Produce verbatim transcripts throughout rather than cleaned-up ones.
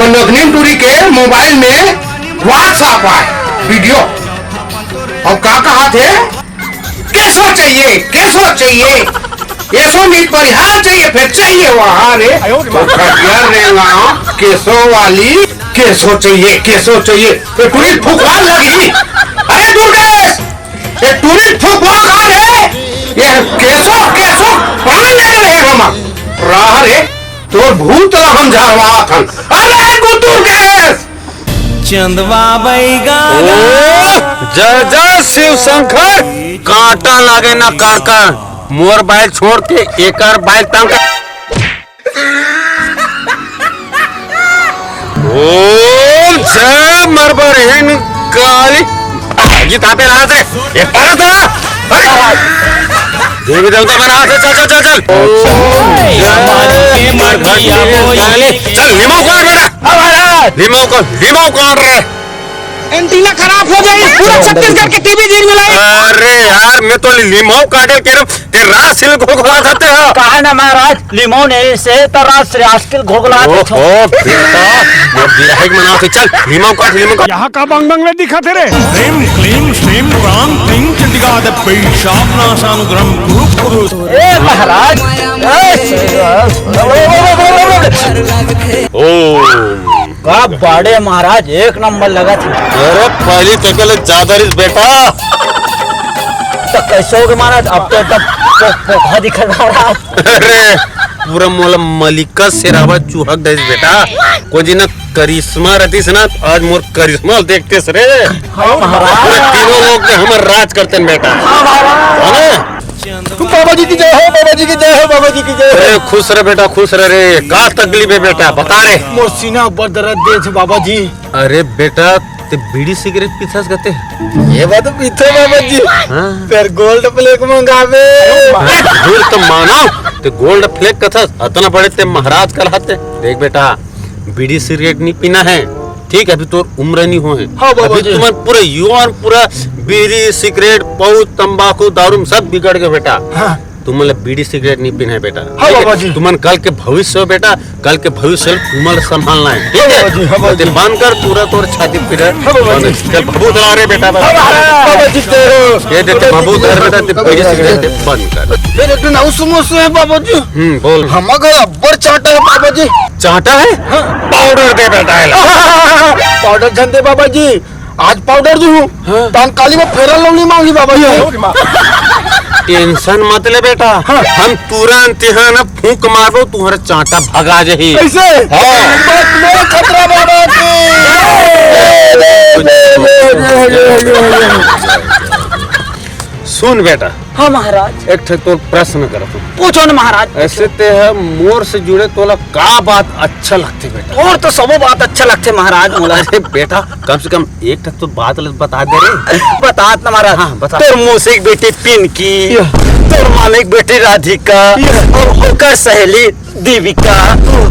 नगनीन टूरी के मोबाइल में WhatsApp आय वीडियो। अउ का कहाथे? केसो चाहिए, केसो चाहिए, एसो नहीं, परिहार चाहिए, फेर चाहिए वहाँ रे। तो खटिया रेंगा, केसो वाली, केसो चाहिए, केसो चाहिए। तो टूरी फुकवा लगी। अरे दुर्गेश, ये टूरी फुकवा का रे? ये केसो, केसो, प्राण ले रहे हम। रहा रे, तोर भूत ला हम झरवात हन। अरे दुर्गेश, चंदवा बैगा। ओ, जय जय शिव शंकर। कांटा लागे ना कांकर, मोर बाइक छोड़ के एकर बाइक तंग। ओम जय मरबर हिन काली। ये कहाँ पे रहा थे? ये पारा था। अरे, देवी देवता बना थे, चल, चल, चल, चल। ओम जय मरबर हिन काली। चल, निमाव काट बेटा। हाँ, महाराज। निमाव काट, निमाव काट रे। एंटीना खराब हो गई, पूरा छत्तीसगढ़ के टीवी झिलमिलाए। अरे यार, मैं तो निमाव काटे के रहा, ते रास सिल्क घोघला खाते हो। कहा ना महाराज, निमाव नहीं से तो रास सिल्क घोघला खाते हो। ओहो, बेटा, मैं गिराहक मना के चल, निमाव काट, निमाव काट। यहाँ का बंग बंग दिखा थे रे? श्रीं क्लीं श्रीं क्रां क्लीं चंडिका देवी शापनाशानुग्रहं कुरु कुरु। ए महाराज, ए, ओ का बाड़े महाराज, एक नंबर लगा था। अरे पहली तक ले ज्यादा रिस बेटा। तो कैसे हो गए महाराज? अब तो एकदम पो-, पोखा दिखा रहा। अरे पूरा मोला मलिका शेरावत चुहक दे बेटा। कोई जी ना करिश्मा रहती से ना, आज मोर करिश्मा देखते से रे। हाँ महाराज। पूरे तीनों लोग ने हमर राज करते हैं बेटा। हाँ महाराज। है ना? बाबा जी की जय हो, बाबा जी की जय हो, बाबा जी की जय हो। अरे खुश रह बेटा, खुश रह रे। का तकलीफ है बेटा, बता रे। मोर सीना ऊपर दर्द दे थे बाबा जी। अरे बेटा, ते बीड़ी सिगरेट पीथस कते? ये बात तो पीथे बाबा जी। हाँ। फिर गोल्ड प्लेक मंगावे। हाँ, झूठ तो मानो, ते गोल्ड प्लेक कथस, अतना बड़े ते महाराज कहलाते। देख बेटा, बीड़ी सिगरेट नहीं पीना है, ठीक है? अभी तोर उम्र नहीं हो है। हाँ बाबा अभी जी। तुमन पूरा युवा और पूरा बीड़ी सिगरेट पाउच तंबाकू दारू में सब बिगड़ गए बेटा। हाँ। तुमन ला बीड़ी सिगरेट नहीं पीना है बेटा। हाँ ठीक है? बाबा जी। तुमन कल के भविष्य हो बेटा, कल के भविष्य ला तुमन ला संभालना है, ठीक हाँ है? बाबा जी, हाँ बाबा ते जी। बंद कर, पूरा तोर छाती पीड़ा हाँ बाबा जी। चल भभूत ला रे बेटा, बस। बाबा जी, जय हो। ये दे ते भभूत ला रे बेटा, ते बीड़ी सिगरेट ते बंद कर। ये तो नाउ समोसे है बाबा जी। हम्म, बोल। हमारे घर अब्बड़ चाटा है बाबा जी। चाटा है? हाँ। पाउडर दे बेटा, ये ला। पाउडर झन दे बाबा जी, आज पाउडर जो हूँ, हाँ। तान काली में फेरन लवली मांगी बाबा जी। टेंशन मत ले बेटा, हाँ। हम तुरंत यहाँ ना फूंक मारबो, तुम्हारा चांटा भगा जाही। कैसे? हाँ। बस मेरा खतरा बाबा जी। सुन बेटा, हाँ महाराज। एक ठे तोर प्रश्न करत हूँ। पूछो ना महाराज, ऐसे पूछो। ते है मोर से जुड़े तोला का बात अच्छा लगथे बेटा? मोर तो सबो बात अच्छा लगथे महाराज मोला। अरे बेटा, कम से कम एक ठे तो बात ल बता दे रे। बतात ना महाराज। हाँ, बता। तोर मौसी के बेटी पिंकी, या। तोर मामी के बेटी राधिका, या। और ओकर सहेली देविका,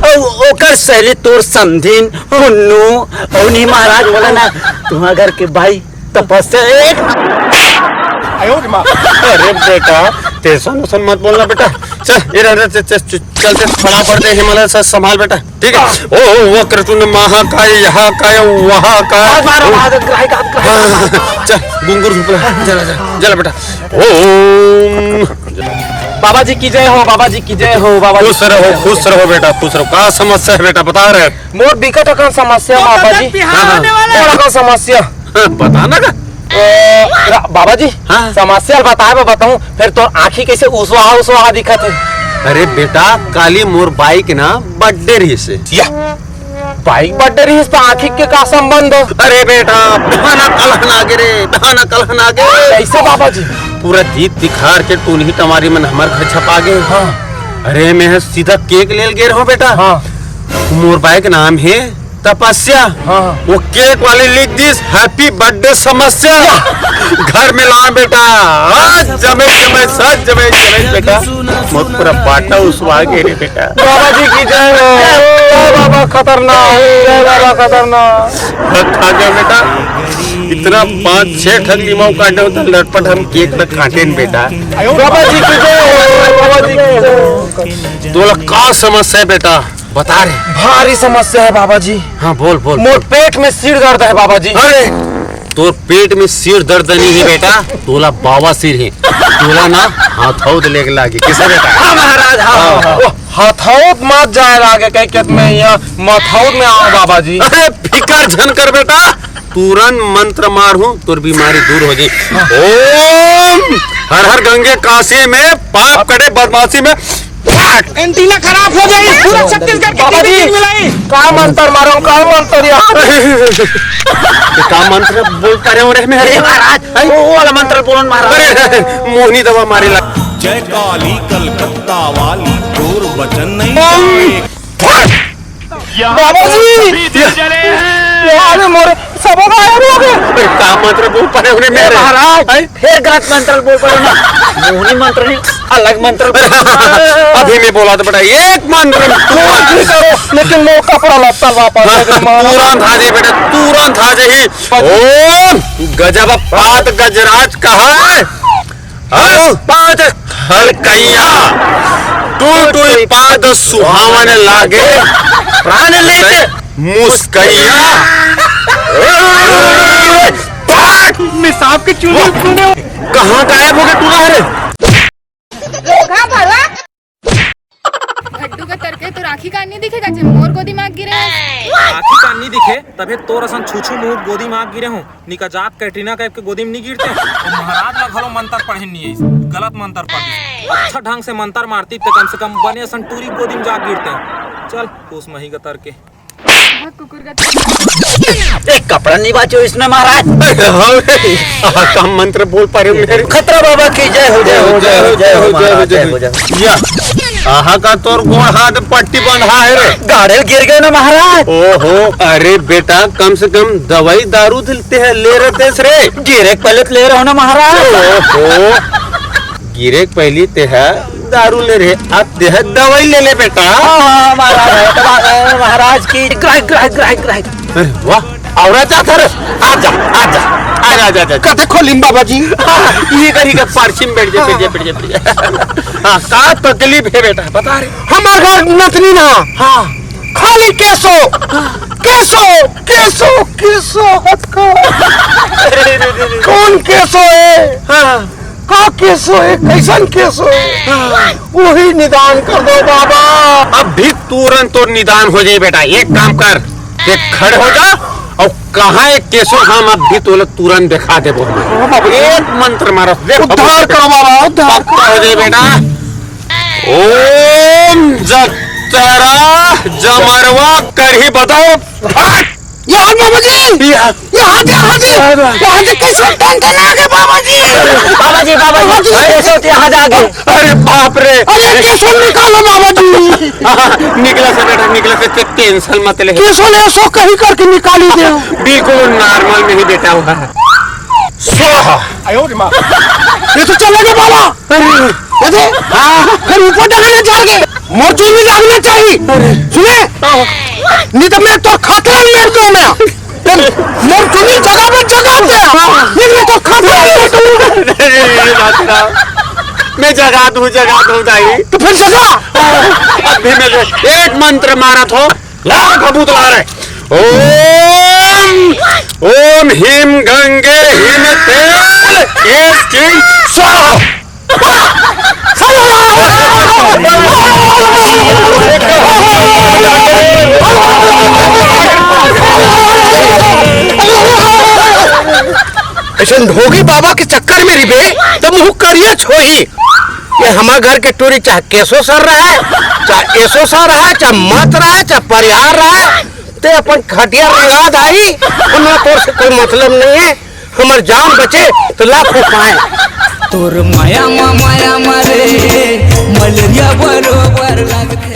और ओकर सहेली तोर समधिन मुन्नू, और नहीं महाराज मोला ना तुम्हार घर के बाई तपस्या एक। अरे बेटा, टेंशन वेंशन मत बोलना बेटा। चल, ये रह, रह, चल, चल, चल, चल, चल, फटाफट दे, हिमालय से संभाल बेटा, ठीक है? ओ, ओ, वक्रतुंड महाकाय, यहाँ काय, वहाँ काय। हाथ मारो, हाथ, ग्राही का हाथ, ग्राही का हाथ। हाँ, चल, गुंगुर सुपला, चला, चला, चला बेटा। ओम। बाबा जी की जय हो, बाबा जी की जय हो, बाबा जी खुश की रहो, जय हो। खुश रहो बेटा, खुश रहो। का समस्या है बेटा, बता रहे। मोर बिकट अकन समस्या, बाबा जी। हाँ, हाँ। मोर अकन समस्या। हाँ, बता ना का। ए, रा-, बाबा जी, हाँ। समस्या ल बताए बर बताऊं, फिर तोर आँखी कैसे उसवाहा उसवाहा दिखत है? अरे बेटा, काली मोर बाई के ना बर्थडे रहिस हे। या, बाई के बर्थडे रहिस त आँखी के का संबंध हो? अरे बेटा, बहाना कलहन आगे रे, बहाना कलहन आगे। कैसे बाबा जी? पूरा दीप दिखार के टोनही टमारी मन हमर घर छपा गे। हाँ। अरे मैं सीधा केक लेल गे रहूं बेटा। हाँ। मोर बाई के नाम हे तपस्या। हाँ। वो केक वाले लिख दिस, "Happy birthday समस्या।" घर में ला बेटा, आज जमे जमे, सच जमे जमे बेटा, मोर पूरा बाटा उसवा गे रे बेटा। बाबा जी की जय हो। जय बाबा खतरनाक, जय बाबा खतरनाक। खा गया बेटा, इतना पाँच छह ठन निमाव काटे होता, लटपट हम केक न काटे न बेटा। बाबा जी की जय हो, बाबा जी की जय हो। तोला का समस्या है बेटा? बता रे। भारी समस्या है बाबा जी। हाँ, बोल, बोल, मोर बोल। पेट में सिर दर्द है बाबा जी। अरे, तोर पेट में सिर दर्द नहीं है बेटा, तोला बवासीर है। तोला ना हथौद लेके लागे। किसे बेटा? हाँ महाराज, हाँ, हाँ, हाँ। हाँ। ओ, हथौद मत जाए लागे, कह के मैं यहाँ मथौद में आऊँ बाबा जी। अरे, फिकर झन कर बेटा, तुरंत मंत्र मार हूँ, तोर बीमारी दूर हो जाई। ओम हर हर गंगे काशी में, पाप कटे बदमाशी में। एंटीना खराब हो जाई, पूरा छत्तीसगढ़ के बाबा जी। टीवी मिलाई। का मंत्र मारो, का मंत्र यार? ये का मंत्र बोल पा रहे हो रे मेरे? अरे महाराज, वो वाला मंत्र बोलो ना महाराज। अरे, मोहनी दवा मारे ला। जय काली कलकत्ता वाली, चोर बचन नहीं पाए। बाबा जी! अरे मोरे, सब गायब हो गए। अरे, का मंत्र बोल पा रहे हो रे मेरे? महाराज, हैं? फिर गलत मंत्र बोल पा रहे हो ना। मोहनी मंत्र नहीं, अलग मंत्र बोल पा रहे हो। अभी मैं बोला तो बेटा, एक मंत्र में कुछ भी करो, लेकिन मोर कपड़ा लत्ता वापस दे दे, महाराज। तुरंत आ जाए बेटा, तुरंत आ जाए। ओम गजब पाद गजराज कहा है। हर पाद हर कैया, टुल टुल पाद सुहावन लागे, प्राण लेते मुस्कैया। मैं सांप के चूल्हे में कूदे हूँ। कहाँ गायब हो गए टूरा रे? घड्डू के तरके तो राखी का नहीं दिखेगा जे मोर गोदी माँ गिरे। राखी का नहीं दिखे, तभे तोर असन छुछू मुहूर्त गोदी माँ गिरे हूँ। निका जात कैटरीना कैफ के गोदी में नहीं गिरते। तो महाराज ला घलो मंत्र पढ़े नहीं आइस, गलत मंत्र पढ़ दिस। अच्छा ढंग से मंत्र मारती तो कम से कम बने असन टूरी गोदी में जा गिरते। चल, पूस मही गतर के। भाग कुकुर का। एक कपड़ा नहीं बाचो इसमें महाराज। हाँ, का मंत्र बोल पा रहे हो मेरे? खतरा बाबा की जय हो, जय हो, जय हो, जय हो, महाराज, जय हो, जय हो। या, आहा का तोर गोड़ हाथ पट्टी बंधा है रे। गाड़े गिर गए ना महाराज। ओहो, अरे बेटा, कम से कम दवाई दारू दिलते हैं, ले रहते रे। गिरे के पहले तो ले रहो ना महाराज। ओहो, गिरे के पहली ते है दारू ले रहे, अब ते है दवाई ले ले बेटा। हाँ, हाँ, महाराज, महाराज की ग्राही, ग्राही, ग्राही, ग्राही। अरे वाह, और आ जा, आ जा, आ जा, आ जा, आ जा। कथे खोलिम बाबा जी। हाँ, ये करी का पारसी में बैठ जा, बैठ जा, बैठ जा, बैठ जा। हाँ, का तकलीफ है बेटा, बता रे। हमार घर नतनी ना। हाँ। खाली केसो, केसो, केसो, केसो हटका। कौन केसो है? हाँ। का केसो है, कैसन केसो है? हाँ। वही निदान कर दो बाबा। अभी तुरंत तोर निदान हो जाए बेटा। एक काम कर, एक खड़े हो जा और कहाँ एक केसो, हम अभी तोला तुरंत दिखा देबो हम। हाँ बाबा। एक मंत्र मारो, देख उद्धार करो बाबा, उद्धार पक्का हो जाए बेटा। ओम जतरा जमरवा करही बताओ। यहाँ बाबा जी, यहाँ। यहाँ दे, यहाँ दे, यहाँ दे। यहाँ दे, कैसे टन टन आ गए बाबा जी। बाबा जी, बाबा जी, बाबा जी। कैसे होते यहाँ जा गए? अरे बाप रे। अरे केसो निकालो बाबा जी। निकला से बेटा, निकला से, ते टेंशन मत ले। केसो ले सो कहीं करके निकाली दे। बिल्कुल नॉर्मल में ही बेटा हुआ है। स्वाहा। ये तो चले गए बाबा। अरे, अरे, हाँ, फिर ऊपर देखा ना जाके, मोर चुन्नी लागना चाहिए। अरे। सुने? नहीं तो मैं तो खतरा में मेर दूँ मैं। तुम मोर चुन्नी जगह पर जगह दे। नहीं, मैं तो खतरा में मेर दूँ। अरे, ये बात ना। मैं जगा दूँ, जगा दूँ, दाई। तो फिर जगा। अभी मैं एक मंत्र मारा था। ला, भभूत ला रे। ओम, ओम ह्रीं गंगे ह्रीं तेल, केश किं स्वाहा। ऐसन ढोंगी बाबा के चक्कर में रिबे, त मुंह करिया छोही। ये हमार घर के टूरी चाहे केसो सर रहा है, चाहे एसो सर रहा है, चाहे मत रहा है, चाहे परिहार रहा है, ते अपन खटिया रंगा दाई, हमरा तोर से कोई मतलब नहीं है। हमर जान बचे तो लाखों पाए। तोर माया मा माया मारे, मलेरिया बरोबर लगथे।